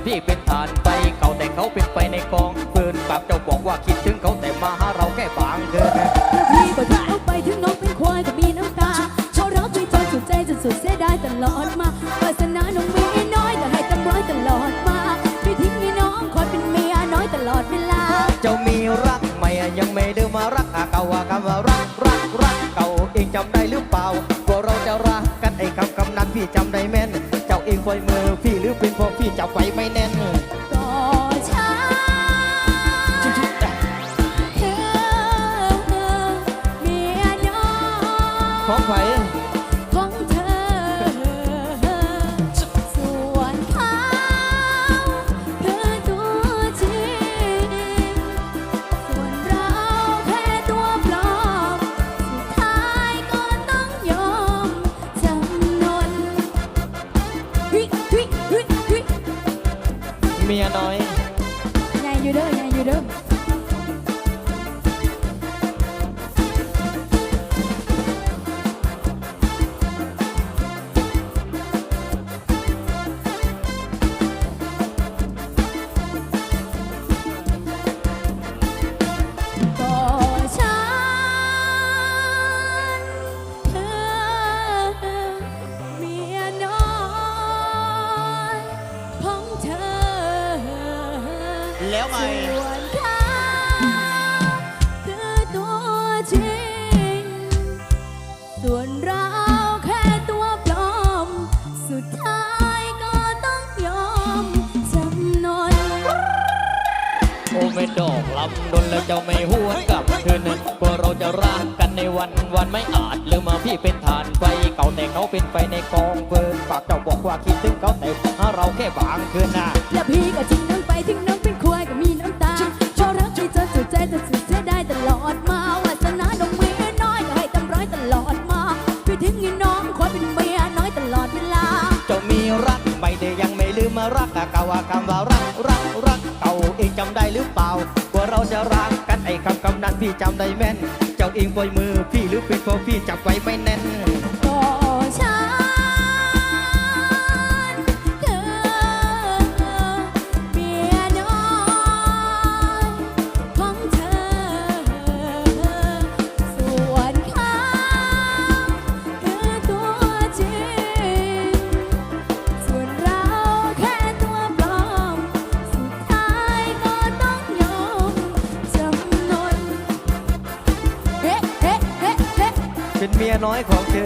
ທີ່ເປັນຖ່ານໄຟເກົ່າ ແຕ່ເຂົາເປັນໄຟໃນກອງຟືນ ປາກເຈົ້າບອກວ່າຄິດເຖິງເຂົາ ແຕ່ມາຫາເຮົາແຄ່ບາງຄືນ. ແລ້ວພີ່ກໍທັກເຂົາໄປ ເຖິງນ້ອງເປັນຄວາຍກໍມີນ້ຳຕາ ເພາະລັກພີ່ຈົນສຸດໃຈ ຈົນສຸດເສຍດາຍຕະຫຼອດມາ ວາສະໜານ້ອງເມຍນ້ອຍກໍໃຫ້ຕຳຮ້ອຍຕະຫຼອດມາ ພີ່ຖິ້ມໃຫ້ນ້ອງຄອຍເປັນເມຍນ້ອຍຕະຫຼອດເວລາ. ເຈົ້າມີຮັກໃໝ່ ຍັງໄມ່ລືມຮັກເກົ່າ ວ່າຄຳວ່າຮັກ ຮັກ ຮັກ ເຈົ້າເອງຈຳໄດ້ຫຼືເປົ່າ ວ່າເຮົາຈະຮັກກັນ ໄອ້ຄຳ ຄຳນັ້ນພີ່ຈຳໄດ້ແມ່ນ ເຈົ້າເອງປ່ອຍມືພີ່ ຫຼືເປັນເພາະພີ່ຈັບໄວ້ໄມ່ແໜ້ນ ກໍໃຊ່ ເອີ ເມຍນ້ອຍ ຂອງໃຜ ຂອງເທີ ສ່ວນເຂົາຄືຕົວຈິງ ສ່ວນເຮົາແຄ່ຕົວປອມ ສຸດທ້າຍກໍຕ້ອງຍອມຈຳນົນ. ເມຍນ້ອຍ ໃຫຍ່ຢູ່ເດີ ໃຫຍ່ຢູ່ເດີ. ກໍສັນ ເອີ ເມຍນ້ອຍຂອງເທີ ແລ້ວໄງ ສ່ວນເຂົາຄືຕົວຈິງ ສ່ວນເຮົາແຄ່ຕົວປອມ ສຸດທ້າຍກໍຕ້ອງຍອມຈຳນົນ. ໂອ້ແມ່ດອກລຳດົນແລ້ວເຈົ້າໄມ່ຫວນກັບຄືນ ພວກເຮົາຈະຮັກກັນໃນວັນ ວັນໄມ່ອາດລືມວ່າພີ່ເປັນຖ່ານໄຟເກົ່າ ແຕ່ເຂົາເປັນໄຟໃນກອງຟືນ ປາກເຈົ້າບອກວ່າຄິດເຖິງເຂົາ ແຕ່ມາຫາເຮົາແຄ່ບາງຄືນນາ. ແລ້ວພີ່ກໍຖິ້ມນ້ອງໄປ ເຖິງນ້ອງເປັນຄວາຍກໍມີນ້ຳຕາ ເພາະລັກພີ່ຈົນສຸດໃຈ ຈົນສຸດເສຍດາຍຕະຫຼອດມາ ວາສະໜານ້ອງເມຍນ້ອຍກໍໃຫ້ຕຳຮ້ອຍຕະຫຼອດມາ ພີ່ຖິ້ມໃຫ້ນ້ອງຄອຍເປັນເມຍນ້ອຍຕະຫຼອດເວລາ. ເຈົ້າມີຮັກໃໝ່ ແຕ່ຍັງໄມ່ລືມຮັກເກົ່າ ວ່າຄຳວ່າຮັກ ຮັກ ຮັກ ເຈົ້າເອງຈຳໄດ້ຫຼືເປົ່າ ວ່າເຮົາຈະຮັກກັນ ໄອ້ຄຳ ຄຳນັ້ນພີ່ຈຳໄດ້ແມ່ນ ເຈົ້າເອງປ່ອຍມືພີ່ ຫຼືເປັນເພາະພີ່ຈັບໄວ້ໄມ່ແໜ້ນ ກໍສັນ ເອີ ເມຍນ້ອຍຂອງເທີ ສ່ວນເຂົາ ຄືຕົວຈິງ ສ່ວນເຮົາແຄ່ຕົວປອມ ສຸດທ້າຍກໍຕ້ອງຍອມຈຳນົນ. ເຮ ເຮ ເຮ ເຮ ເປັນເມຍນ້ອຍຂອງເທີ.